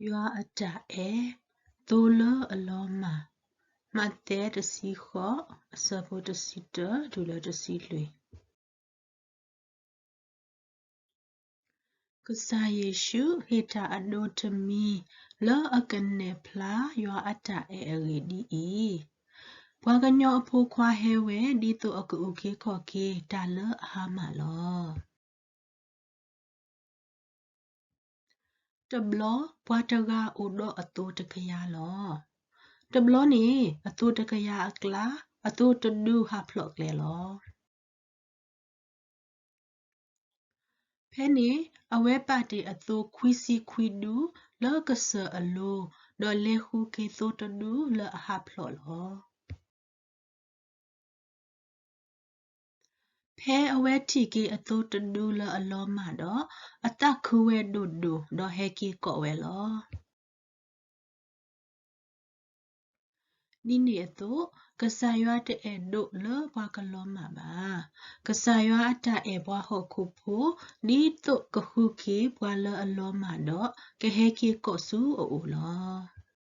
ယွၤအတၢ်အဲၣ်, သိလၢအလီၤမၢ်. မးသဲတဆံဃိး, အဆၢဖိတဆံတၢတုၤလၢတဆံလွံၢ်. ကစၢ်ယ့ၣ်ၡူးဟ့ၣ်တၢ်အဒိတမံၤ လၢအကနဲၣ်ဖျါယွၤအတၢ်အဲၣ်အဂ့ၢ်ဒ်အံၤ, ပှၤကညီအဖိခွါဟဲဝဲ ဒ်သိးအကအုၣ်က့ၤခီၣ်က့ၤတၢ်လၢအဟါမၢ်လီၤ. တဘျီပှၤတဂၤအိၣ်ဒီးအသိတကယၤလီၤ. တဘျီန့ၣ် အသိတကယၤအကျါ အသိတဒုဟးဖျိးကျဲလီၤ. ဖဲန့ၣ်အဝဲပာ်တ့ၢ်အသိခွံဆံခွံဒုလၢကစၢၢ်အလိၤ, ဒီးလဲၤဃုက့ၤသိတဒုလၢအဟးဖျိးလီၤ. ဖဲအဝဲထံၣ်က့ၤအသိတဒုလၢအလီၤမၢ်ဒီး, အသးခုဝဲဒိၣ်ဒိၣ် ဒီးဟဲက့ၤကိးဝဲလီၤ. ဒ်န့ၣ်အသိး, ကစၢ်ယွၤတအဲၣ်ဒိးလၢပှၤကလီၤမၢ်ဘၣ်. ကစၢ်ယွၤအတၢ်အဲၣ်ပှၤဟီၣ်ခိၣ်ဖိ ဒ်သိးကဃုက့ၤပှၤလၢအလီၤမၢ်ဒီး ကဟဲက့ၤကိးဆူအအိၣ်လီၤ.